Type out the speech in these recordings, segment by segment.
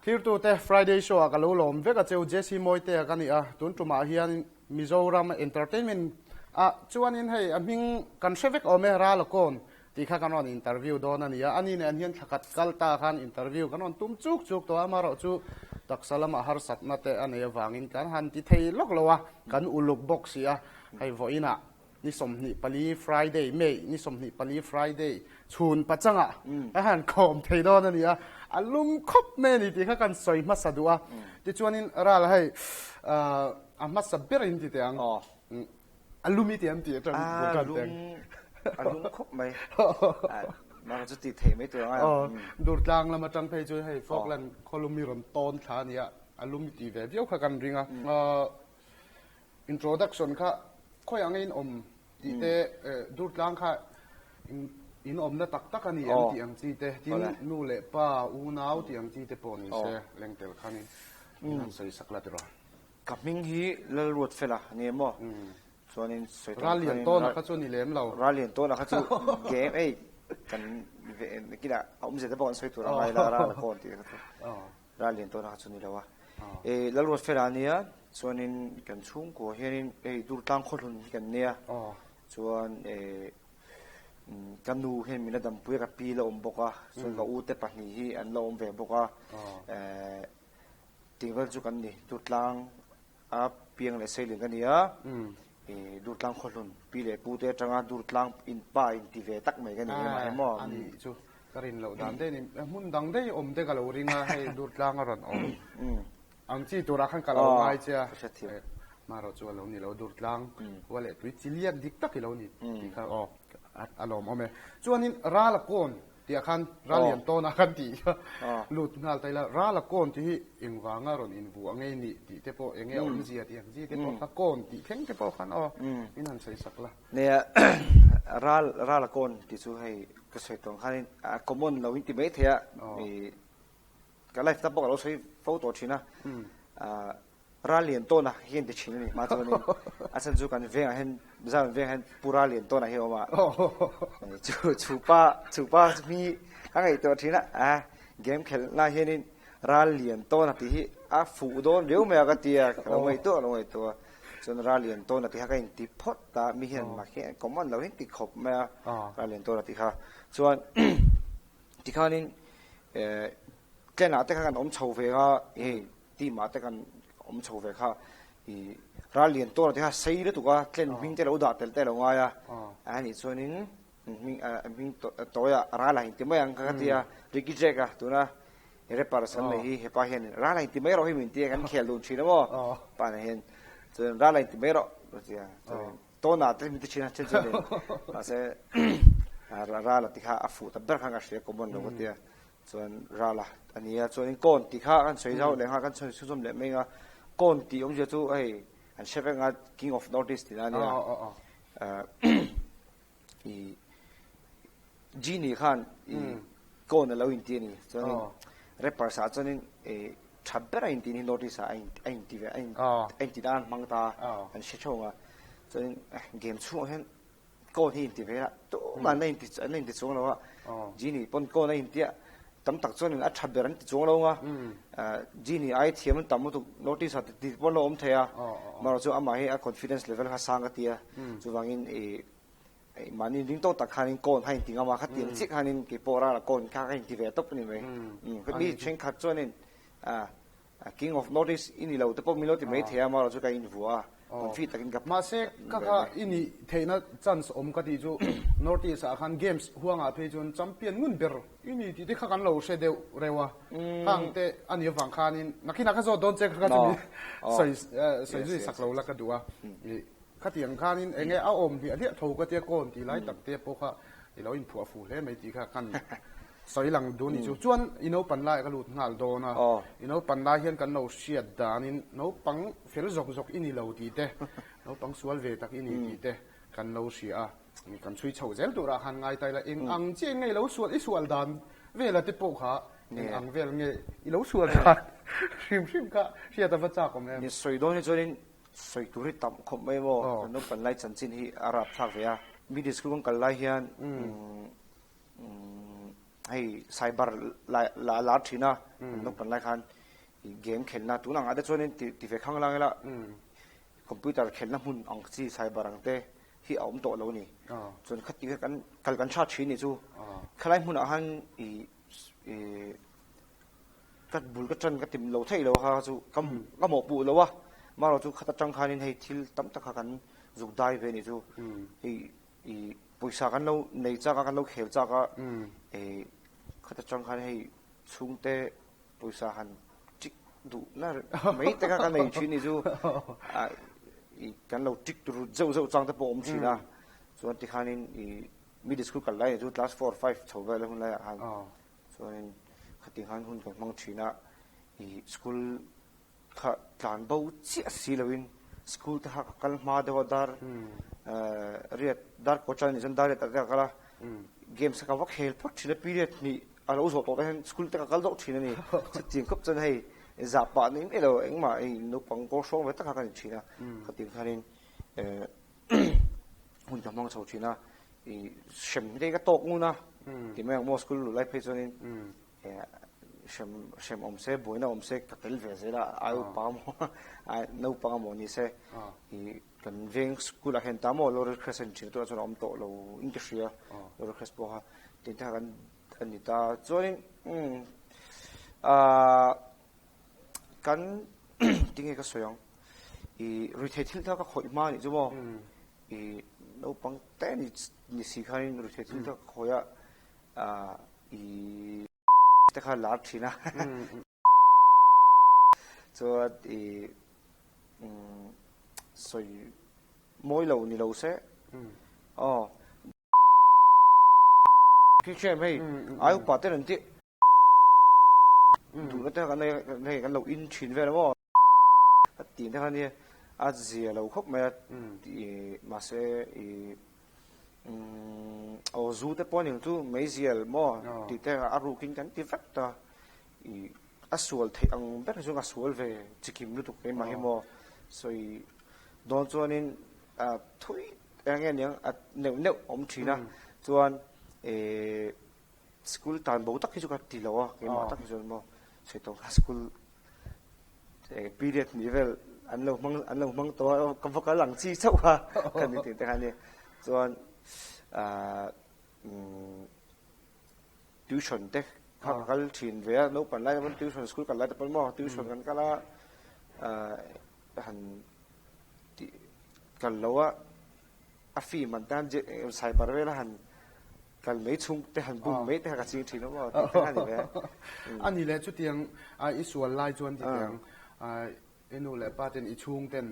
Thirtute Friday show ah ka lo lawm vek a cheu Jesse Mawitea ka ni a, tun tumah hian Mizoram Entertainment ah chuanin hei a hming kan hre vek awm e Ralakawn tih kha kan rawn interview dawn a ni a, ani nen hian thlakhat kal ta khan interview kan rawn tum chuk chuk tawh a, amaherawhchu taksa lamah harsatna te a nei avangin kan han ti thei lawk lo a, kan uluk bawk si a, hei vawiinah Ni 24 Friday, May ni 24 Friday chhun pachangah a han khawm thei dawn a ni a, a lum khawp mai a ni tih kha kan sawi hmasa duh a. Tichuanin ral hei a hmasa ber in ti teh ang, a lum i ti ang tih atang bul tan teh ang. A lum khawp mai, mah chu ti thei mai tur ang a. Durtlang lam atang phei chu hei Falkland khawlum i rawn tawn thla a ni a, a lum i ti ve viau kha kan ring a. Introduction kha khawi ang in awm tih te Durtlang kha in awmna tak tak a ni em tih ang chi te tin nu leh pa unau tih ang chi te pawh ni se lengtel khanin in han sawi sak la tiraw. Ka hming hi Lalruatfela a ni em aw? Chuanin sawi tan khanin Rallian tawna kha chu ni lem lo. Rallian tawna kha chu game ei kan kinah a awmzia te pawh kan sawi tur a ngai la ral a kawn tih kha chu. Ral lian tawna kha chu ni lo a. E Lalruatfela a nia, chuanin kan chhungkua hianin hei Durtlang khawhlun hi kan nia. Chuan e ka nu hian min la dampui a, ka pi la awm bawk a, chuan ka u te pahnih hi an la awm ve bawk a. E tingvel chu kan ni, Durtlang a piang leh seilin ka ni a. E Durtlang khawhlun pi leh pu te atanga Durtlang in pa in ti ve tak mai ka ni em a emaw. A nih chu. Ka rin loh dan daih a ni. Hmun dang daih awm te ka lo ring a, hei Durtlang a rawn awm ang chi turah khan ka lo ngai che a. Marawh chu a lo ni lo, Durtlang khua leh tui chi liak dik tak i lo ni tih kha aw a lawmawm e. Chuanin Rala kawn tihah khan Ralian tawna kan tih kha lut nghal ta ila, Rala kawn tih hi engvanga rawn invuah ngei nih tih te pawh enge awmzia tih ang chi te pawh kha kawn tih thleng te pawh khan aw in han sawi sak la. Nia Ral Rala kawn tih chu hei Ka sawi tawng khanin a common lo in ti mai thei a, i ka life ta pawh ka lo sawi fo tawh thin a, ral lian tawna hi an ti thin a ni hma chuanin a chhan chu kan vengah hian Mizoram vengah hian pu ral lian tawna hi a awm a, chu chu pa chu pa mi ka ngaihtuah thin a, a game khelh lai hianin ral lian tawna tih hi a fuh dawn riau mai a ka ti a, ka lo ngaihtuah ka lo ngaihtuah a. Chuan ral lian tawn a ti kha ka inti phawt a, mi hian mah hian common lo hian ti khawp mai a, ral lian tawn a ti kha. Chuan tikhanin clan ah te kha kan awm chho ve a, hei team ah te kan awm chho ve kha, ih ral lian tawn a ti kha sei lutuk a, clan hming te lo dah tel te a lo ngai a, a nih chuanin hming hming tawi ah ral a inti mai ang kha ka ti a, Ricky Jack a tuna Rapper san mai hi hepa hian ral a inti mai rawh hi min ti a kan khel dun thin a maw pa na hian chuan ral a inti mai rawh ka ti a chuan tawn ah te min ti thin a then chuan mahse ral a ti kha a fuh ta ber khan ka hria common lo ka ti a chuan ral a a ni a chuan kawn tih kha kan sawi zau leh nghal kan sawi chhunzawm leh mai a kawn tih awmzia chu hei an hre vek anga king of north east tih na a nia i Genie khan i kawn a lo inti a ni. Chuanin rappers ah chuanin i tha ber a inti ni North East ah a inti ve a inti dan hmang ta an hre theuh ang a. Chuanin game chhungah hian kawn hi inti ve a tumah an la inti an la inti chuang lo a. Genie pawn kawn a inti a tam tak chuanin a tha ber an ti chuang lo ang a. Genie ai thiam an tam lutuk North East ah ti pawn lo awm thei a. Amaherawhchu chu amah hi a confidence level kha sang ka ti a. Chuvangin i Mahni ding tawk tak khanin kawn kha inti ngam a, khatiang chiah khanin kei pawh rala kawn kha ka inti ve tawp a ni mai. Mi thenkhat chuanin King of North East i ni lo te pawh min lo ti mai thei a, amaherawhchu chu ka invuah a, confi takin ka Mahse ka kha i nih theihna chance awm ka tih chu North East ah khan games huangah phei chuan champion ngun ber i ni tih te kha kan lo hre deuh reuh a, khang te a nih avang khanin nakinah ka zawt dawn che kha ka chumi sawi sawi zui sak lo la ka duh a. Khatiang khanin enge a awm hliah hliah tho ka tia kawn tih lai tak te pawh kha i lo inphuah fuh hle mai tih kha kan sawi lang dun ni chu. Chuan i naupan lai ka lut nghal dawn a, i naupan lai hian kan lo hriat danin naupang fel zawk zawk i ni lo tih te, naupang sual ve tak i ni tih te kan lo hria a, kan chhui chho zel turah khan ngai ta ila eng ang chiah nge i lo sual, i sual dan vela te pawh kha eng ang vel nge i lo sual dan hrim hrim kha hriat a va chak awm em? Ni sawi dawn hi chuanin Sawi tur hi tam khawp mai maw? Kan naupan lai chanchin hi a rap thlak ve a. Middle school kan kal lai hian hei cyber la lar thin a, kan naupan lai khan. Game khelhna tun ang ah te chuanin ti ti ve khang lang ila computer khelhna hmun ang chi cyber ang te hi a awm tawh lo a ni. Chuan khati kha kan kal kan tha thin nih chu khalai hmunah khan ih ih ka bul ka tan ka tim lo theih lo kha chu ka ka mawhpuh lo a marawh chu khat atang khanin hei thil tam tak kha kan zuk dai ve nih chu hei ih pawisa kan lo nei chak a kan lo khel chak a ih khat atang khan hei chhungte Pawisa han tik duh na mai te kha ka nei thin ni chu i kan lo tik tur zeuh zeuh chang te pawh awm thin a chuan tikhanin i middle school kal lai ni chu class 4 5 chho vel hun lai ah khan chuanin khati khan hun kan hmang thin a i school kha tlan bo chiah si loin school te kha ka kal hma deuh a dar riat dar kaw chan ni chuan dar riat ah te ka kal a games kha ka va khel phawt thin a period hnih A lo zawh tawh te hian school te ka kal deuh thin a ni. Chutiang khawp chuan hei zah pah ni mai lo engmah hei naupang kawr hrawng ve tak kha ka ni thin a. Khatiang khanin hun ka hmang chho thin a. I hrem te ka tawk ngun a. Ti mai ang maw school luh lai phei chuanin hrem hrem awm se buaina awm se ka tel ve zel a ai upa maw ai naupang amaw ni se i kan veng school ah hian ta maw Laurel Crescent thin tunah chuan a awm tawh lo in ka hria Laurel Crescent pawh kha tin te kha kan a ni ta. Chuanin umm aah kan tinge ka sawi ang ih ruihtheih thil kha ka khawih hma anih chu maw ih naupang te ni ni si khanin ruihtheih thil kha ka khawih a aah ih te kha lar thin a chuan ih umm sawi mawi lo ni lo se aw. Khi hrem hei ai upa ten an tih duhna te kan hei kan lo in thin vel maw a tih te kha nia a zia lo khawp mai a ih mahse ih aw zu te pawh a ning chu meizial maw tih te a rukin kan ti vek ta ih a sual theih ang ber hi chuan a sual ve chikim lutuk keimah hi maw sawi dawn chuanin a thui Eng nge niang a neuh neuh awm thin a chuan eh school tan bo tak hi chu ka ti lo a keimah tak hi chuan maw sawi tawh kha school eh period hnih vel an lo hmang an lo hmang tawh a ka va kal ang chi chauh a ka ni tih te kha ania chuan ah umm tuition te kha ka kal thin ve a naupang lai te pawn tuition school kal lai te pawn maw tuition kan kal a ah han tih kal lo a, a film an tan cyber vel a han kal mai chhung te han bum mai te kha ka ching thin a maw tih te kha a ni ve. A ni leh chutiang i sual lai chuan titiang i nu leh pa ten i chhung ten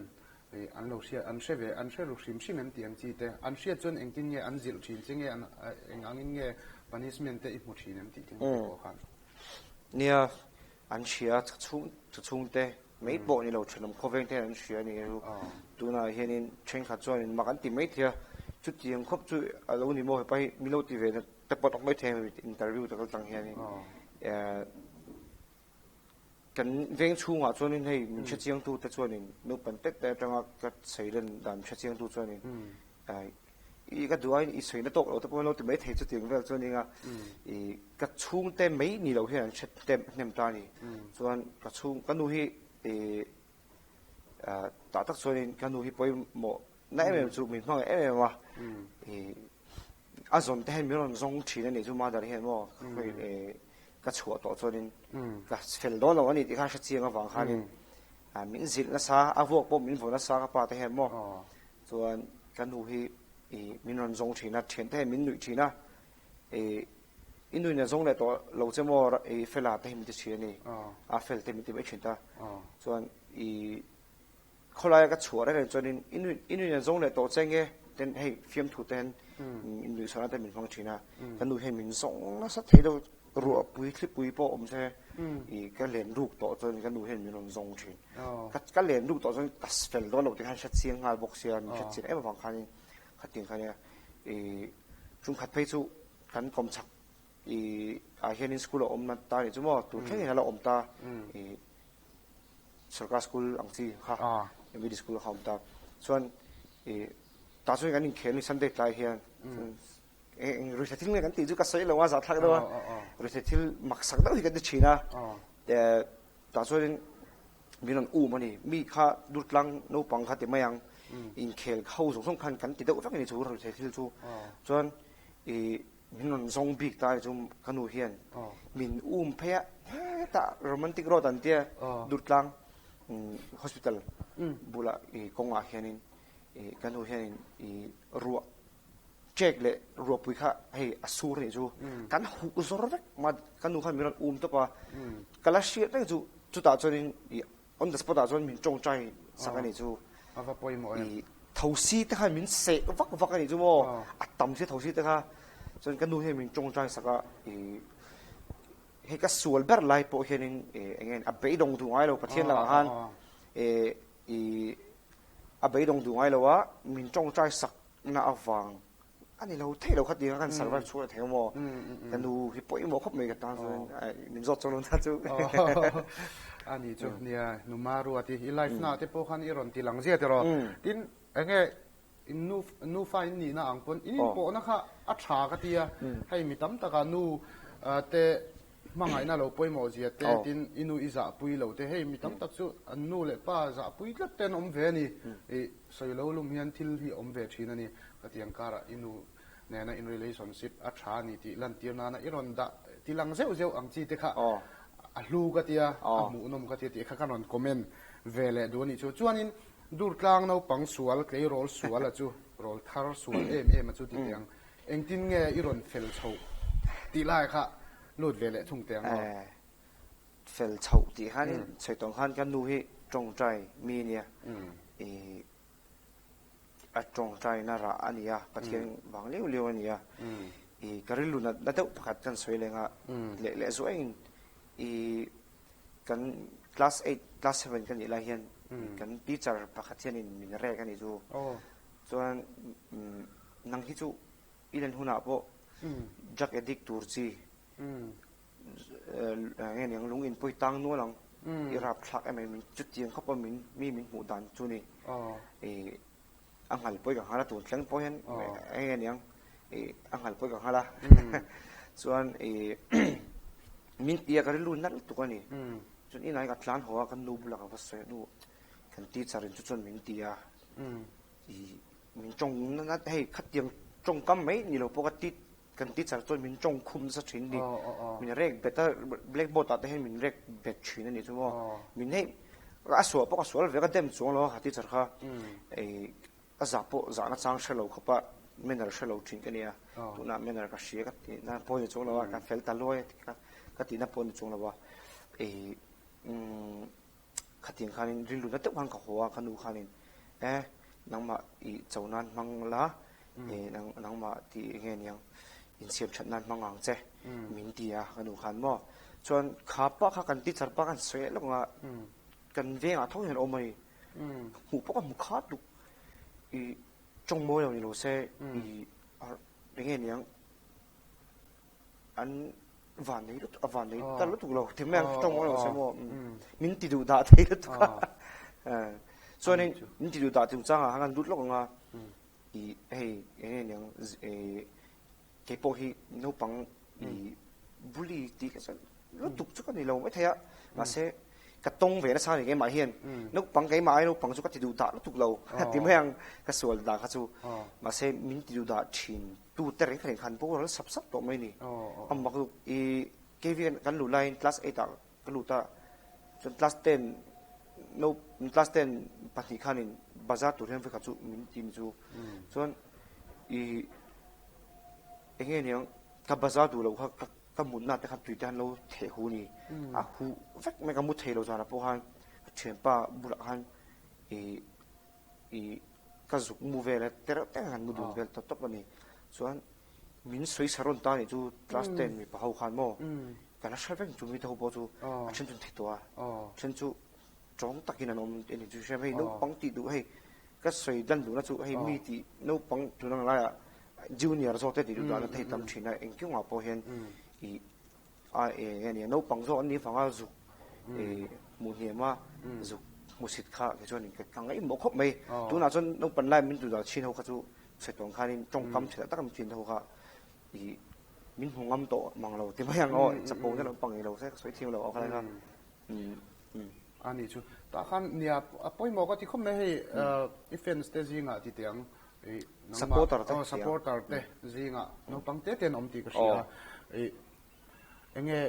an lo hriat an hre ve an hre ru hrim hrim em tih ang chi te an hriat chuan engtin nge an zilh thin che nge an eng angin nge punishment te i hmu thin em tih te pawh khan. Nia an hria chhung chhung te Mai pawh ni lo thenawm khawveng te hian an hria a ni ru. Tunah hianin thenkhat chuanin mak an ti mai thei a, chutiang khawp chu a lo ni maw hepa hi min lo ti ve te pawh tawk mai thei a interview te kal tlang hianin kan veng chhungah chuanin hei min hre chiangtu te chuanin naupang tet te atanga ka sawi len dan hre chiangtu chuanin I ka duh aiin i sawi na tawk lo te pawh an lo ti mai thei chutiang vel chuan eng a i ka chhungte mai ni lo hian an hre hnem hnem ta a ni. Chuan ka chhung ka nu hi i tah tak chuanin ka nu hi pawimawh na em em chu min hmangaih em em a i a zawn te hian min rawn zawng thin a nih chu mother hian maw ka chhuah tawh chuanin ka fel dawn lo a ni tih kha hre chiang avang khanin min zilh nasa a vuak pawh min vaw nasa ka pa te hian maw. Chuan ka nu hi i min rawn zawng thin a, thiante hian min nuih thin a, i i nuin a zawng leh tawh lo che maw i fela te hi min ti thin a ni, a fel te min ti mai thin ta. Chuan i khawlaia ka chhuah reng reng chuanin i nuin i nuin a zawng leh tawh che nge ten hei fiamthu te hian in nuih sawhna te min hmang thin a, ka nu hian min zawng nasa thei deuh ruahpui thlipui pawh awm se i ka len ruk tawh chuan ka nu hian min rawn zawng thin. Ka len ruk tawh chuan ka fel dawn lo tih khan hre chiang nghal bawk sia, min hre chiang em avang khanin khatiang khan nia i chungkhat phei chu kan kawm chak i ah hianin school a awm na ta nih chu maw tun thlengin a la awm ta i sorkar school ang chi kha middle school kha a awm ta chuan i tah chuan kan inkhel ni Sunday tlai hian eng ruihhla thil nge kan tih chu ka sawi lo a zahthlak deuh a ruihhla thil maksak deuh hi kan ti thin a. Tah chuanin min rawn um a ni. Mi kha Durtlang naupang kha ti mai ang, inkhel ho zawng zawng khan kan ti deuh vek a ni chu ruihtheih thil chu. Chuan ih min rawn zawng bik ta a ni chu ka nu hian min um phei a, hetah Romantic Road an tia Durtlang Hospital bulah ih kawngah hianin ih ka nu hianin ih ruah Cake leh ruahpui kha hei a sur anih chu kan huh zawr vek ma ka nu khan min rawn um tawp a ka la hriat reng chu chutah chuanin ih on the spot ah chuan min tawngtai sak anih chu a va pawimawh em ih thosi te khan min seh vak vak anih chu maw a tam sia thosi te kha chuan ka nu hian min tawngtai sak a ih hei ka sual ber lai pawh hianin ih eng nge a beidawng duh ngai lo Pathian lakah khan ih ih a beidawng duh ngai lo a min tawngtai sak na avang a ni lo thei lo kha tia kan survive chhuah leh thei maw ka nu hi pawimawh khawp mai ka tan chuan min zawt chuan ta chu a ni chu nia nu marua ti i life na te pawh khan i rawn ti lang zia tiraw tin enge in nu nu fa in nihna ang pawn in in pawhna kha a tha ka tia hei mi tam taka nu te hmangaihna lo pawimawh zia te tin i nu i zahpui lo te hei mi tam tak chu an nu leh pa zahpui tlat te an awm ve a ni i Sawi lo lum hian thil hi awm ve thin a ni. Ka tiang karah i nu nena in relationship a tha a ni tih lantir nana i rawn dah ti lang zeuh zeuh ang chi te kha a hlu ka tia, a hmuhnawm ka tia tih kha ka rawn comment ve leh duh a nih chu. Chuanin Durtlang naupang sual, tleirawl sual a chu, rawl thar sual em em a chu ti teh ang. Engtin nge i rawn fel chhoh tih lai kha lut ve leh thung teh ang aw. Fel chhoh tih khanin sawi tawng khan ka nu hi tawngtai mi ania i a tawngtai na rah a nia Pathian vang liau liau a nia i ka rilru nat na deuh pakhat kan sawi leng a leh leh zuain i kan class eight class seven ka nih lai hian kan teacher pakhat hianin min rek a nih chu chuan nang hi chu i len hunah pawh drug addict tur chi nge niang lung in pawi tang nual ang i rap thlak em em chutiang khawp a min mi min hmuh dan chu ni i a nghal pawi ka nghal a tun thleng pawh hian nge niang i a nghal pawi ka nghal a chuan i min tia ka rilru nalh lutuk a ni chuan inah hian ka tlan haw a ka nu bulah ka va sawi a nu kan teacher in chu chuan min ti a i min tawng na hei khatiang tawngkam mai ni lo pawh ka ti Kan teacher chuan min tawng khum nasa thin ni. Min rek bet a, blackboard ah te hian min rek bet thin a nih chu maw. Min hei, a sual pawh ka sual ve, ka dem chuang lo a kha teacher kha. A zah pawh zahna chang hre lo khawp a, manner hre lo thin ka nia. Tunah manner ka hria ka tihna pawh ni chuang lo a, ka fel ta luai a ka tihna pawh ni chuang lo a. Khatiang khanin rilru na deuh khan ka haw a, ka nu khanin e nangmah i cho nan hmang la, e nangmah tih eng nge niang insiam that nan hmang ang che min ti a ka nu khan maw. Chuan kha pah kha kan teacher pa khan sawi lawk ang a, kan vengah tho hian a awm a ni, hmuh pawh ka hmu khat tuk, i tawng mawi lo ni lo se i eng nge niang. an van nei lutuk a van nei ta lutuk lo ti mai ang tawng lo se maw min ti duh dah thei lutuk a chuanin min ti duh dah chung changah khan kan lut lawk ang a i hei eng nge niang kei pawh hi naupang i bully tih ka chuan lutuk chu ka ni lo maithei a mahse ka tawng ve nasa a ni keimah hian naupang keimah ai naupang chu ka ti duh dah lutuk lo ti mai ang ka sual dah kha chu mahse min ti duh dah thin Tu te reng reng khan boral sap sap tawh mai ni. A mak lutuk. I KV kan luh laiin class eight ah ka lut a, chuan class ten no class ten pahnih khanin bazar tur hian vawikhat chu min ti ni chu. Chuan i eng nge niang ka bazar duh loh kha ka mutna te khan tui te khan lo theh hu ni. A huh vek mai ka mu thei lo zanah pawh khan ka thianpa bulah khan i I ka zuk mu vel a tereuh te han mu dun vel tawp tawp a ni. Chuan min sawi sa rawn ta nih chu class ten mipa ho khan maw ka la hre veng chu mite ho pawh chu a then chu an thi tawh a, then chu tawng takin an awm a ni chu hriam hei naupang tih duh hei ka sawi dan duhna chu hei mi tih naupang tun ang laiah junior zawk te tih duh dan a thei tam thin a engkim ah pawh hian i A eng nge nia naupang zawk an nih vanga zuk hmuh hniam a zuk hmusit kha kei chuan ka ngaihmawh khawp mai. Tunah chuan naupan lai min duhdah chin ho kha chu sawi tawng khanin tawngkam chhe tak tak min thin ho kha i min hmu ngam tawh mang lo ti mai ang aw chapo na lampang ni lo se ka sawi thiam lo aw khalai kha. A nih chu. Tah khan nia a pawimawh ka ti khawp mai hei i fans te zingah ti teh ang i nangmah aw supporter te zingah naupang te te an awm tih ka hria a. I enge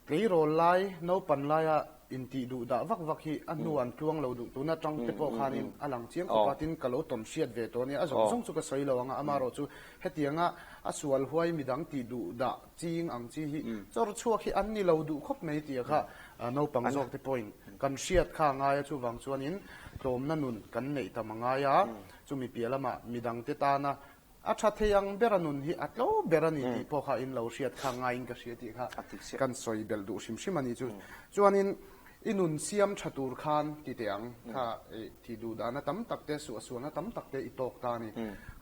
tleirawl lai naupan laia intih duh dah vak vak hi a hnu an tluang lo duh tuna tang te pawh khanin a lang chiang khawp a tin ka lo tawn hriat ve tawh a nia a zawng zawng chu ka sawi lo ang a amaherawh chu hetianga a sual huai midang tih duh dah ching ang chi hi chawr chhuak hi an ni lo duh khawp mai tih kha naupang zawk te pawhin kan hriat kha a ngai a chuvang chuanin tlawmna nun kan neih tam a ngai a chumi piah lamah midang te tana a tha thei ang bera nun hi a tlo ber a ni tih pawh kha in lo hriat kha ngaiin ka hria tih kha kan sawi belh duh hrim hrim a ni chu chuanin I nun siam tha tur khan ti teh ang, kha i tih duh dahna tam tak te, suahsualna tam tak te i tawk ta a ni.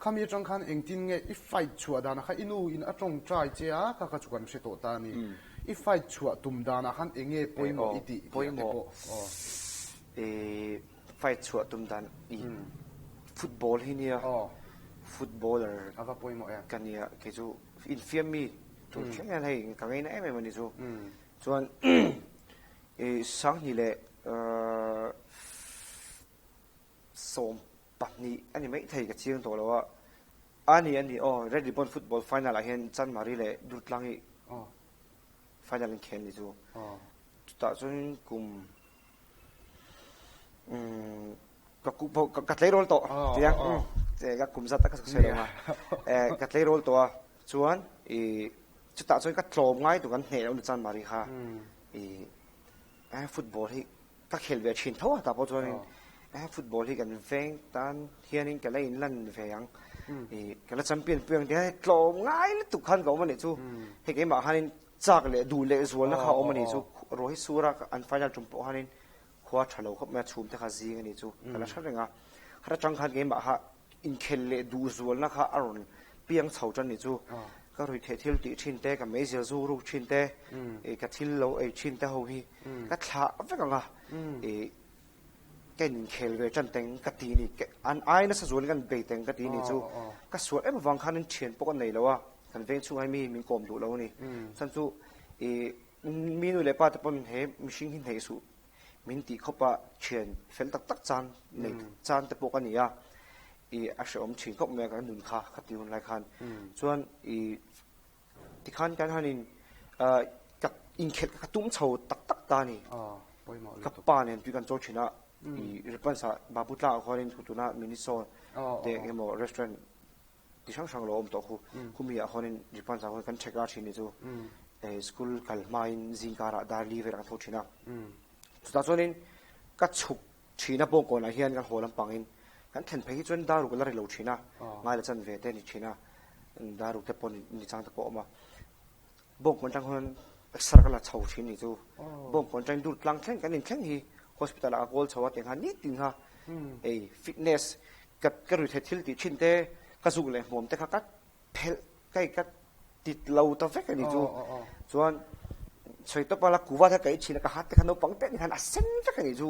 Khami atang khan engtin nge i fight chhuah danah kha i nu in a tawngtai che a, kha kha chu kan hre tawh ta a ni. I fight chhuah tum danah khan eng nge pawimawh i tih tih te pawh. I fight chhuah tum dan i football hi nia, footballer a va pawimawh em? Ka nia, kei chu infiam mi tur thleng hian hei ka ngaina em em a ni chu. Chuan i Sanghni leh 12 a ni maithei ka chiang tawh lo a, a ni a ni aw Red Ribbon Football Final ah hian Chanmari leh Durtlang hi final an khel ni chu. Chutah chuan kum ka ka tleirawl tawh tia ka kum zat tak ka sawi lo a, ka tleirawl tawh a chuan i Chutah chuan ka tlawm ngai tur kan hneh loh ni chuan Mari kha i football hi ka khel ve thin tho a tah pawh chuanin football hi kan veng tan hianin ka la inlan ve ang i ka la champion pui ang tih hian tlawm ngai lutuk khan ka awm a nih chu hei keimah khanin chak leh duh leh zualna kha a awm a nih chu Rohit Sura an final tum pawh khanin khua tha lo khawp mai a chhum te kha zing a nih chu ka la hre reng a heta tang khan keimah kha Inkhel leh duhzualna kha a rawn piang chho tan nih chu. Ka ruihtheih thil tih thin te, ka meizial zu ruk thin te, ka thil lo ei thin te ho hi ka thlah vek ang a, ka inkhel ve tan teng ka ti ni. An ai nasa zualin kan bei teng ka ti nih chu. Ka sual em avang khanin thian pawh ka nei lo a, kan veng chhungah hi mi min kawm duh lo a ni. Chhan chu mi nu leh pa te pawn he mihring hi hneih suh Min tih khawp a thian fel tak tak chan nei chan te pawh ka ni a, i a hrehawm thin khawp mai a ka nun kha ka ti hun lai khan. Chuan i tikhan kan han in ka inkhelh ka tum chho tak tak ta a ni. Ka pa nen tui kan chaw thin a, i Ripans ah Babu tlang ah khuanin tuna Miniso te emaw restaurant ti hrang hrang lo awm tawh khu. Khumi ah khuanin Ripans ah khuan kan check a thin ni chu school kal hmain zingkarah dar li velah kan tho thin a. Chutah chuanin ka chhuk thin a bawngkawnah hian kan haw lampangin kan thlen phei hi chuan dar ruk la ri lo thin a, ngaila chan ve te a ni thin a, dar ruk te pawh ni chang te pawh a awm a. Bawngkawn atang khuan exer ka la chho thin ni chu. Bawngkawn atangin dur tlang thleng kan inthleng hi hospital ah ka kawl chho a tiang khan nitin kha ei fitness Ka ka ruihtheih thil tih thin te, ka zuk leh hmuam te kha ka phelh ka i ka tit lo ta vek a ni chu. Chuan sawi tawp a la kuva te ka ei thin a, ka hat te kha naupang te ni khan a sen vek a ni chu.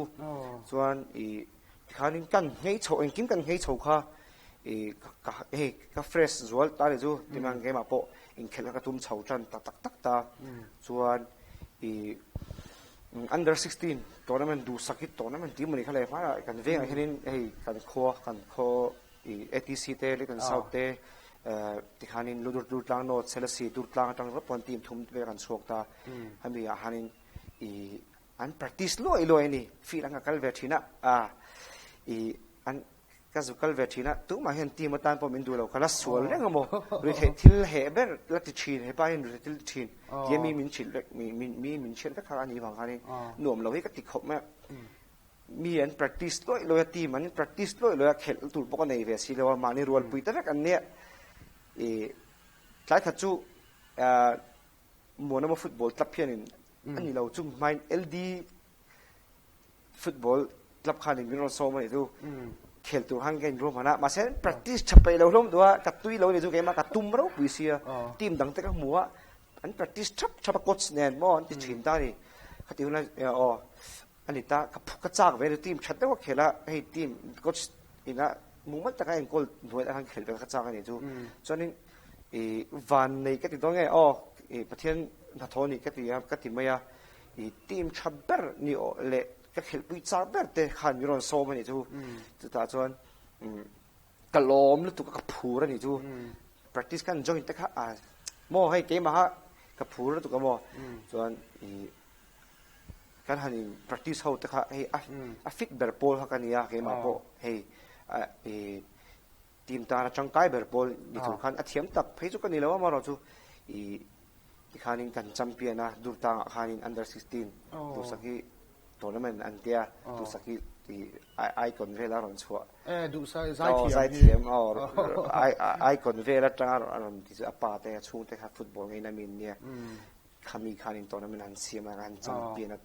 Chuan i tikhanin kan nghei chho engkim kan nghei chho kha i ka hei ka fresh zual ta a ni chu. Tichuan keimah pawh inkhelh kha ka tum chho tan ta tak tak ta. Chuan i Under 16 tournament duhsak hi tournament tih maw ni kha le hmaiah kan vengah hianin hei kan khua kan khaw ih ATC te leh kan South te eh tikhanin Ludur Durtlang North Selesih Durtlang atang rawt pawh an team thum vel kan chhuak ta hemi ah hianin ih an practice luai luai a ni field an ka kal ve thin a ah ih an Ka zu kal ve thin a, tumah hian team atan pawh min duh lo, ka la sual reng a maw? Ruihtheih thil heh ber la ti thin, hepa hian ruihtheih thil ti thin tia mi min hrilh vek, mi mi min hriat vek kha a nih vang khanin nuam lo hi ka ti khawp mai a. Mi an practice luai luai a, team an practice luai luai a, khelh tur pawh ka nei ve si lo a, mahni rualpui ta vek an nia. Ih tlai khat chu Muanawma football club hianin a ni lo, chung hmain LD Football club khan in min rawn sawm a nih chu. Khel tur khan ka inruam hman a, mahse practice tha peih lo hlawm duh a, ka tui lo a nih chu keimah ka tum ropui sia. Team dang te ka hmu a, an practice thap thap a coach nen maw an ti thin ta a ni. Khati hun lai aw a ni ta, ka phu ka chak ve a ni team that deuh a khel a, hei team coach ina mumal taka enkawl hnuai ah khan khel ve ka chak a nih chu. Chuanin ih van nei ka ti dawn nge aw ih Pathian hnathawh a nih ka ti a ka ti mai a. I team tha ber ni aw leh ka khelhpui chak ber te khan min rawn sawm a nih chu. Chutah chuan ka lawm lutuk a, ka phur a nih chu. Practice kan join te kha a maw hei keimah kha ka phur lutuk a maw. Chuan i kan han in practice ho te kha hei a fit ber pawl kha ka nia keimah pawh hei i team tana tangkai ber pawl ni tur khan a thiam tak phei chu ka ni lo a amaherawhchu i tikhanin kan champion a Durtangah khanin under 16 Duhsaki tournament an tia Duhsaki i icon vel a rawn chhuah zaithiam icon vel atanga a rawn ti chu a pa te a chhungte kha football ngei na mi an nia khami khanin tournament an siam a an champion a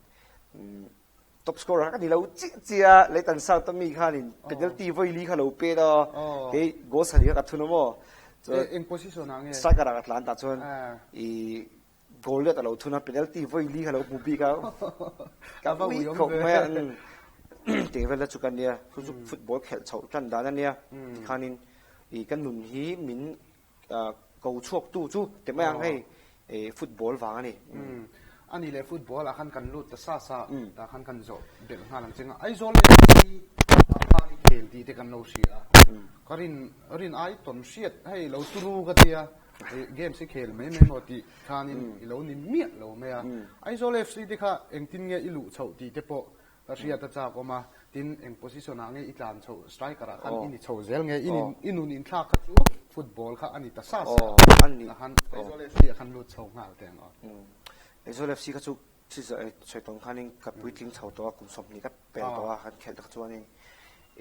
Top scorer kha ka ni lo chiah chiah a, Leitan South a mi khanin penalty vawi li kha lo pet a, kei goal sarih kha ka thun a maw. Chuan eng position ah nge? Striker ah ka tlan tah chuan i goal let a lo thun a, penalty vawi li kha lo hmu bik a, ka ui khawp mai a, tih vel chu ka nia, chu chu football khelh chhoh tan dan a nia, tikhanin i ka nun hi min ko chhuak tu chu ti mai ang hei football vang a ni. A ni leh football ah khan kan lut ta sa sa tah khan kan zawh belh nghal ang che nga Aizawl FC ah khan i khel tih te kan lo hria a, ka rin rin ai tawn hriat hei lo turu ka tia games i khel mai mai maw tih khanin i lo ni miah lo mai a, Aizawl FC te kha engtin nge i luh chhoh tih te pawh Ka hriat a chak awm a, tin eng position ah nge i tlan chhoh striker ah khan i ni chho zel nge i nun inthlak kha chu football kha a ni ta sa sa a khan Aizawl FC ah khan lut chho nghal teh ang aw. Aizawl FC kha chu sawi tawn khanin ka puitling chho tawh a, kum 20 ka pel tawh a kan khelh tak chuanin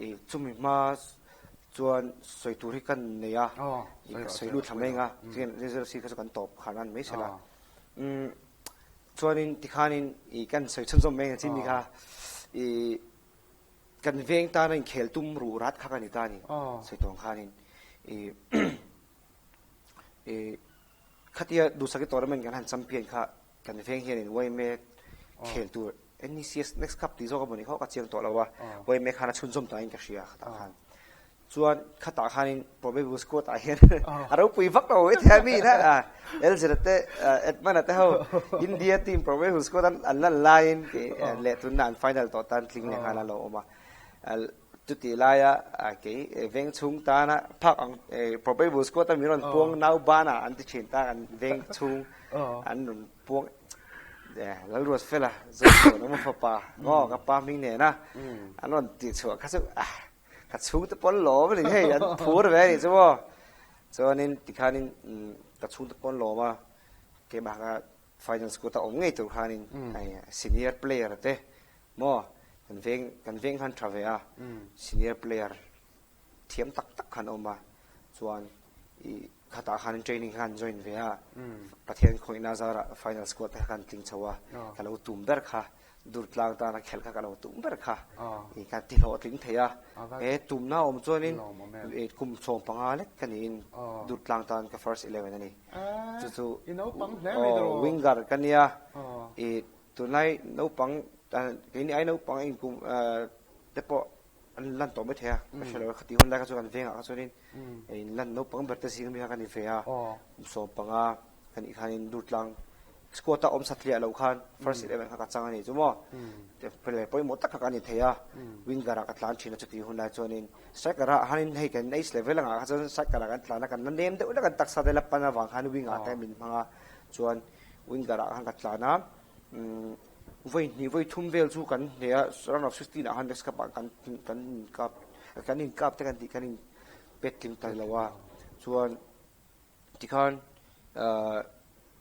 i chumi hma chuan sawi tur hi ka nei a, ka sawi lut thla mai ang a, Aizawl FC kha chu kan tawp khan a ni mai sela. Chuanin tikhanin i kan sawi chhunzawm mai ang chi mi kha i kan veng tana inkhel tum ruh rat kha ka ni ta a ni. Sawi tawng khanin i i khatia Duhsaki tournament kan han champion kha kan veng hianin YMA khel tur NECS Next Cup tih zawk a maw ni kha ka chiang tawh lo a, YMA khan a chhunzawm tain ka hria khatah khan. Chuan khatah khanin probable squad ah hian a ropui vak lo mai thei a mi na Elzira te Edmund-a te ho India team probable squad an an lan laiin leh tunna an final tawh tan tling leh nghal a lo awm a. Chutih laia kei veng chhung tana phak ang probable squad a min rawn puang nau bana an ti thin ta kan veng chhung an rawn puang Lalruat fela Zothawna maw fapa maw ka pa hming nena an rawn tih chhuah kha chu Ka chhungte pawn lawm a ni hei an phur ve a nih chu maw. Chuanin tikhanin ka chhungte pawn lawm a, keimah kha final squad a awm ngei tur khanin senior player te maw kan veng kan veng khan tha ve a, senior player thiam tak tak khan awm a, chuan i khatah khanin training khan join ve a, Pathian khawihna zarah final squad te kha kan tling chho a, ka lo tum ber kha Durtlang tana khelh kha ka lo tum ber kha i ka ti hlawhtling thei a, he tumna awm chuanin kum 15 lek ka niin Durtlang tan ka first 11 a ni. Chu chu winger ka nia, i tunlai naupang keini ai naupang a inkum te pawh an lan tawh mai thei a, ka hre lo a, khati hun lai kha chu kan vengah kha chuanin in lan naupang ber te zing ami kha ka ni ve a, kum 15 ka nih khanin Durtlang Squad a awm satliah loh khan first 11 kha ka chang a nih chu maw. Player pawimawh tak kha ka ni thei a, winger ah ka tlan thin a chuti hun lai chuanin striker ah hanin hei kan age level angah kha chuan striker ah kan tlan a kan la nem deuh hlek an taksa te la pan avang khan wing ah te min hmang a chuan winger ah khan ka tlan a vawi hnih vawi thum vel chu kan hneh a round of 16 ah khan next cup ah kan kan in kap kan in kap te kan tih kan in pet tling ta lo a chuan Tikhan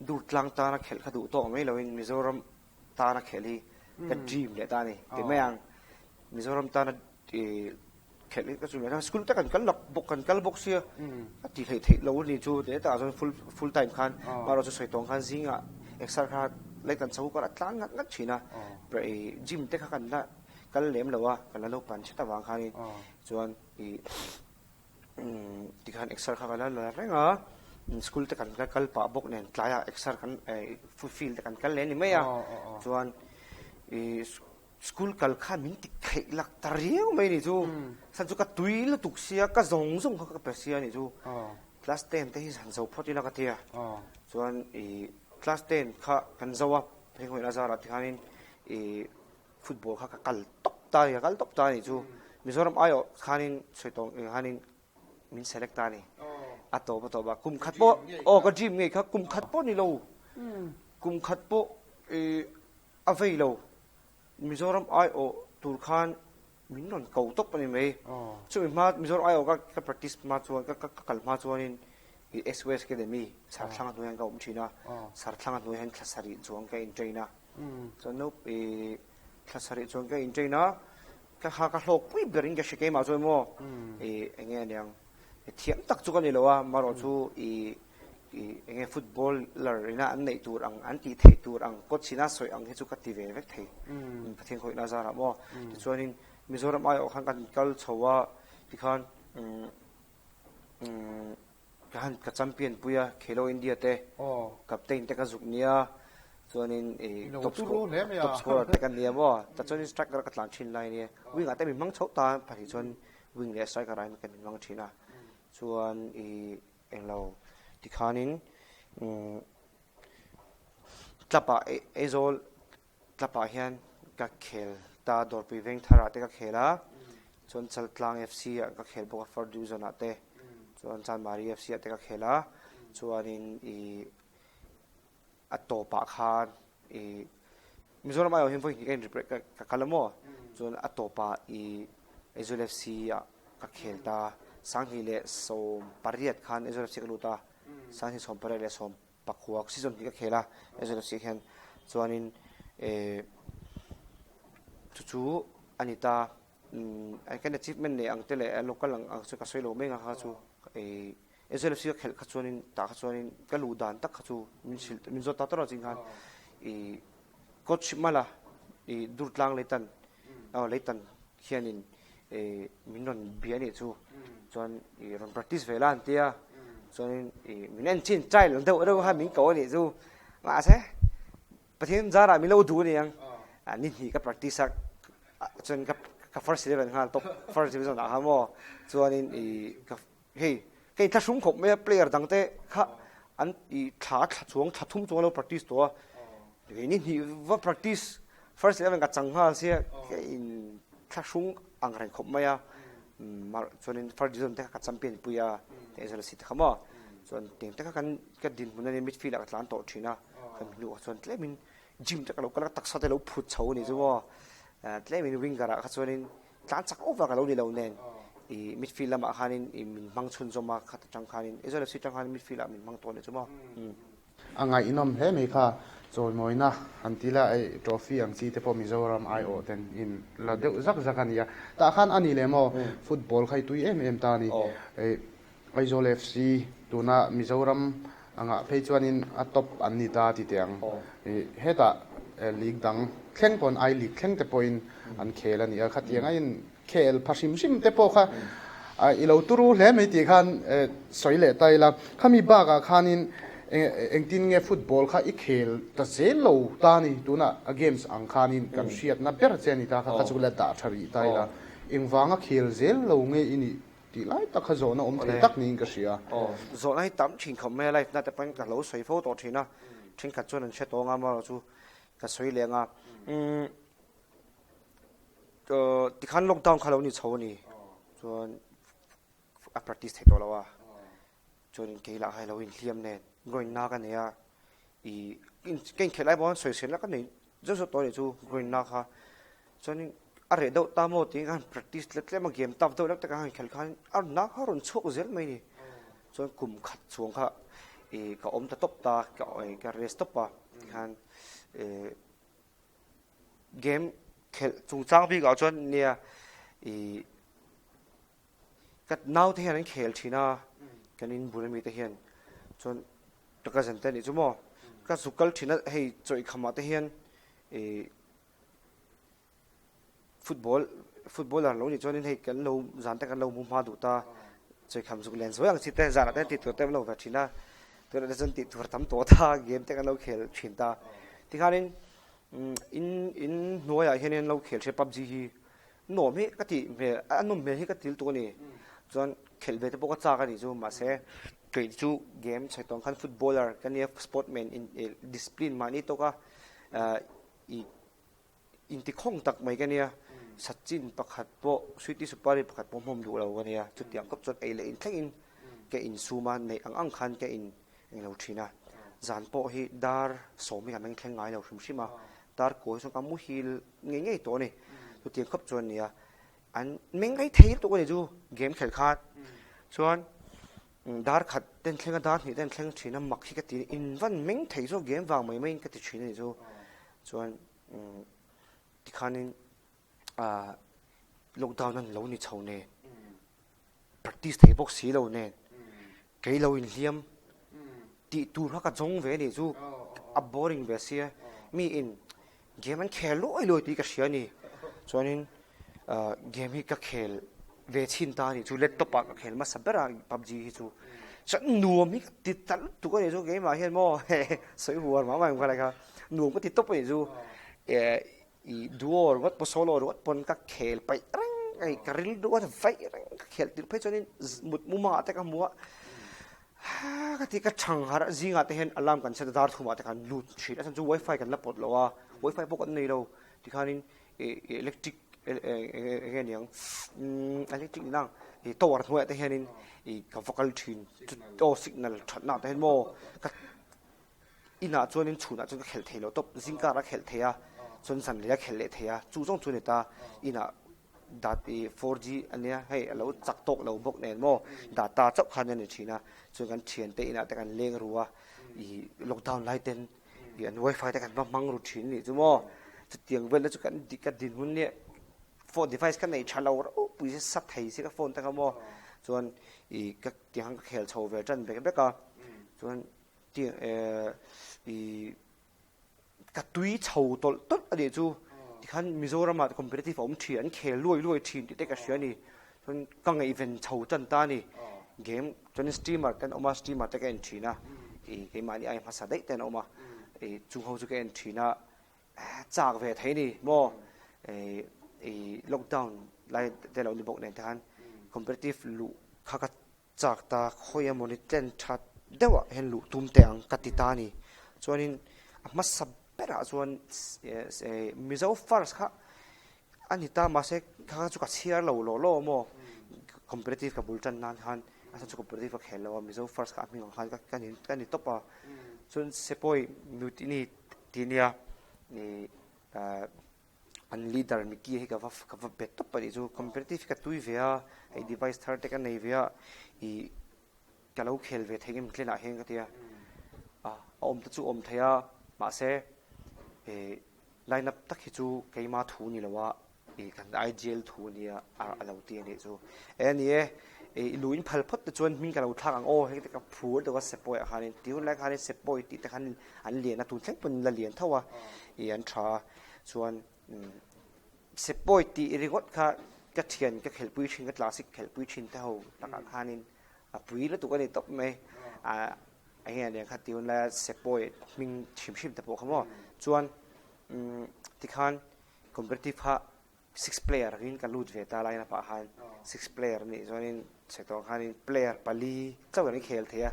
Durtlang tana khelh kha duh tawk mai loin Mizoram tana khelh hi ka dream leh ta a ni. Ti mai ang Mizoram tana khelh hi ka chu leh school te kan kal lak bawk kan kal bawk sia a ti hleih theih lo a ni chu ti hetah chuan full full time khan amaherawh chu sawi tawng khan zingah exer kha lei kan chho kar a tlan ngat ngat thin a gym te kha kan la kal lem lo a kan la naupang hret avang khanin chuan ih Tikhan exer kha ka la la reng a, school te kan kal pah bawk nen tlaiah exer kan field te kan kal leh a ni mai a, chuan ih school kal khan min ti kheih lak ta riau mai a ni chu, chhan chu ka tui lutuk sia ka zawng zawng kha ka pe sia a ni chu, class ten te hi han zo phawt ila ka ti a, chuan ih class ten kha kan zo a. Pathian khawngaihna zarah tikhanin ih football kha ka kal tawp ta a ni, ka kal tawp ta a nih chu. Mizoram aiawh khanin sawi tawh ang khanin min select ta a ni. A tawp a tawp a, kum khat pawh aw ka dream ngei kha kum khat pawh ni lo, kum khat pawh ih a vei lo. Mizoram aiawh tur khan min rawn ko tawp a ni mai. Chumi hma Mizoram aiawh ka ka practice hma chuan ka ka kal hma chuanin ih SOS Academy Sarthlang a hnuaiah hian ka awm thin a, Sarthlang a hnuaiah hian thla sarih chuang ka in train a. Chuan no ih thla sarih chuan ka in train a, ka kha ka hlawk pui berin ka hre keimah chuan maw ih eng nge aniang thiam tak chu ka ni lo a, marawh chu ih ih eng nge footballer ina an neih tur ang an tih theih tur ang coach ina sawi ang hi chu ka ti ve vek thei Pathian khawihna zarah maw tichuanin Mizoram aiawh khan kan kal chho a tikhan umm umm Ka han ka champion pui a, Khelo India te captain te ka zuk nia, chuanin ih top top scorer te ka nia maw, tah chuanin striker ka tlan thin lai ania, wing ah te min hmang chhoh ta pahnih chuan wing leh striker ah hian kan inhmang thin a, chuan ih englo tikhanin umm club ah Aizawl Club ah hian ka khel ta, Dawrpui Vengthar ah te ka khel a, chuan Chaltlang FC ah ka khel bawk a, First Division ah te, chuan Chanmari FC ah te ka khel a, chuanin ih a tawpah khan ih Mizoram aiawh hian vawi hnih ka in represent ka kal a maw, chuan a tawpah ih Aizawl FC ah ka khel ta, 2018 khan Aizawl FC ka lut a, 2018 leh sawm Pakua season hi ka khel a, Aizawl FC hian chuanin eh chu chu a ni ta umm kan achievement nei ang te leh a local ang ang chu ka sawi lo mai ang kha chu eh Aizawl FC ka khelh kha chuanin tah kha chuanin ka luh dan tak kha chu min hrilh min zawt ta tawrh a ching khan ih coach mala ih Durtlang Leitan aw Leitan hianin eh min rawn bia anih chu chuan ih rawn practice ve la an tia chuanin ih min en chin child ang deuh deuh kha min ko anih chu mahse Pathian zarah min lo duh aniang ni hnih ka practice a chuan ka ka first eleven nghal tawp first division ah kha maw chuanin ih ka hei ka inthlahrung khawp mai a player dang te kha an ih thla thla chuang thla thum chuang lo practice tawh a ni hnih va practice First 11 ka chang nghal sia ka in thlahrung ang reng khawp mai a mar chuanin first division te kha ka champion pui a te Aizawl city kha maw chuan tiang te kha kan ka dinhmun a nia midfield ah ka tlan tawh thin a kan hnuh ah chuan tlemin gym te ka lo kal a taksa te lo phut chho a ni chu maw tlemin winger ah kha chuanin tlan chak over ka lo ni lo nen ih midfield lamah khanin ih min hmang chhunzawm a khat atang khanin Aizawl FC atang khanin midfield ah min hmang tawh a ni chu maw. A ngaihnawm hle mai kha, chawimawina han ti la ei trophy ang chi te pawh Mizoram aiawh ten in la deuh zak zak a nia. Tah khan a ni leh maw football kha i tui em em ta a ni. Aizawl FC tuna Mizoram angah phei chuanin a top an ni ta ti teh ang. Hetah league dang thleng pawn I league thleng te pawhin an khel a ni a, khatiang a in Khel pha hrim hrim te pawh kha i lo turu hle mai tih khan sawi leh ta ila. Khami bakah khanin engtin nge football kha i khel ta zel lo ta ni tunah a games ang khanin kan hriatna ber che a ni ta kha kha chu la dah tha rih ta ila. Engvanga khel zel lo nge i nih tih lai tak kha zawhna awm thei tak niin ka hria. Zawhna hi tam thin khawp mai a life na te pawn ka lo sawi fo tawh thin a, thenkhat chuan an hre tawng a amaherawhchu chu ka sawi leh ang a. Tikhan lockdown kha lo ni chho a ni chuan a practice theih tawh lo a chuanin kei lah kha lo inhliam nen groin na ka nei a ih ka inkhelh lai pawh sawisel na ka nei zeuh zeuh tawh a nih chu groin na kha chuanin a reh deuh ta maw tiin ka han practice tlem tlem a game tough deuh deuh te ka han khelh khan a na kha a rawn chhuak zel mai a ni chuan kum khat chhung kha ih ka awm ta tawp ta ka rest tawp a tikhan ih. Game khelh chungchang bikah chuan nia ih ka naute hian an khel thin a kan inbul ami te hian chuan ka cousin te anih chu maw ka zuk kal thin a hei chawih khamah te hian ih football footballer lo nih chuanin hei kan lo zan te kan lo mu hma duh ta chawih kham zuk len zuai ang chi te zanah te tih tur te an lo ve thin a tunah te chuan tih tur tam tawh ta game te kan lo khel thin ta tikhanin In in hnuaiah hianin an lo khel ṭhin PUBG hi nuam hi ka tih hmel a nawm hmel hi ka til tuk a ni. Chuan khelh ve te pawh ka chak a nih chu mahse kei chu game chhe tawng khan footballer ka nia sportman in discipline mahni tawka. I intikhawng tak mai ka nia. Sachin pakhat pawh, Sweety Supari pakhat pawh hmawm duh lo ka nia. Chutiang kawp chuan ei leh inthlengin ka insum a, neih ang ang khan ka in englo thin a. Zan pawh hi dar sawm hi ka meng thleng ngai lo hrim hrim a, dar kawi hi chuan ka muhil ngei ngei tawh a ni. Chutiang kawp chuan nia, an meng rei thei lutuk a ni chu game khelh khan. Chuan dar khat ten thleng a, dar hnih ten thleng thin a, mak hi ka ti in van meng thei zawk game vang mai maiin ka ti thin a ni chu. Chuan tikhanin ah lockdown an lo ni chho nen practice thei bawk si lo nen kei lo inhliam tih tur kha ka zawng ve a nih chu a boring ve sia mi in game an khel luai luai tih ka hria a ni chuanin ah game hi ka khel ve chhin ta a nih chu laptop ah ka khel hmasa ber a pubg hi chu chuan nuam hi ka ti ta lutuk a nih chu keimah hian maw sawi huar mah mah em kha lai kha nuam ka ti tawp a nih chu eh I duo ringawt pawh solo ringawt pawn ka khel paih reng a ni, ka rilru a vaih reng ka khel tirh phei chuanin mut mumangah te ka hmu a, haa ka ti ka chhang harh a zingah te hian alarm kan set a dar thumah te khan lut thin a chhan chu wifi kan la pawt lo a, wifi pawh kan nei lo tikhanin ih electric eng nge niang umm electric ni nang ih tower hnuaiah te hianin ih ka va kal thin aw signal thatna ah te hian maw ka Inah chuanin chhunah chuan ka khelh thei lo tawp, zingkar a khelh thei a, chuan zan leh a khelh leh thei a, chu zawng chu a ni ta. Inah dat i 4G a nia, hei a lo chak tawk lo bawk nen maw, data chauh khan a ni thin a, chuan kan thiante inah te kan leng ru a, ih lockdown lai ten ih an wifi te kan va hmang ru thin a nih chu maw, chutiang vel te chu kan ka dinhmun nia phone device ka nei tha lo ropui se sa thei se ka phone te kha maw, chuan ih ka tiang ka khel chho ve tan bek bek a, chuan Tiang i ka tui chho tawlh tawlh a nih chu tikhan Mizoram ah competitive a awm thin an khel luai luai thin tih te ka hria a ni chuan ka ngaihven chho tan ta a ni game chuan streamer te an awm a streamer te ka en thin a i keimahni ai hmasa daih te an awm a i chung ho chu ka en thin a chak ve thei a ni maw i lockdown lai te lo ni bawk nen te khan competitive luh kha ka Chak ta khawi emawni tlem that deuhah hian luh tum teh ang ka ti ta a ni. Chuanin a hmasa berah chuan Mizo first kha a ni ta mahse kha kha chu ka chhiar lo law law maw competitive ka bul tan nan khan a chhan chu competitive ka khel lo a Mizo first kha a hming ang khan ka ni ka ni tawp a. Chuan Sepoy Mutiny tih nia ih An leader Mickey hi ka va ka va bet tawp a nih chu competitive hi ka tui ve a hei device thar te ka nei ve a ih ka lo khel ve thei em tlenah hian ka ti a a awm te chu awm thei a mahse ih line up tak hi chu keima thu ni lo a ih kan IGL thu a nia a lo ti a nih chu e ni e ih lu in phal phawt te chuan hming ka lo thlak ang aw heng te ka phur deuh a sepawi ah khanin tih hun lai khanin sepawi tih te khan an lian a tun thleng pawn la lian tho a ih an tha a. Chuan Sepoy tih ringawt kha ka thian ka khelhpui thin, ka classic khelhpui thin te ho takah khanin a pui lutuk a ni tawp mai. A enge a nia kha tih hun laia Sepoy hming hrim hrim te pawh kha maw. Chuan tikhan competitive kha six player angin ka lut ve ta line up ah khan six player anih chuanin chhe tawh khanin player pali chauh an khel thei a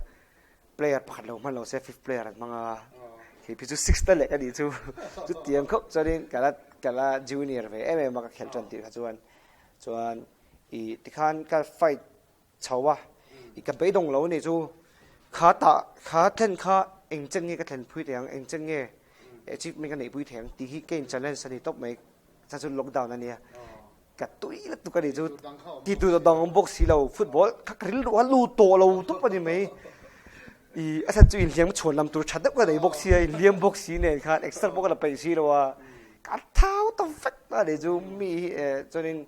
player pakhat lo hman lo se fifth player an hmang a hei phei chu sixth a leh ka nih chu chutiang khawp chuanin ka la ka la junior ve em em a ka khelh tan tih kha chuan chuan ih tikhan ka fight chho a i ka beidawng lo anih chu kha tah kha thlen kha eng chen nge ka thlen phui thei ang eng chen nge achievement ka neih pui thei ang tih hi ka in challenge a ni tawp mai chhan chu lockdown a nia ka tui lutuk a nih chu ti tur dang awm bawk si lo football kha ka rilru a lut tawh lo tawp a ni mai i a chhan chu inhliam chhuan lam tur tha deuh ka nei bawk sia inhliam bawk si nen khan extra pawh ka la peih si lo a ka thau ta vek a nih chu mi hi chuanin.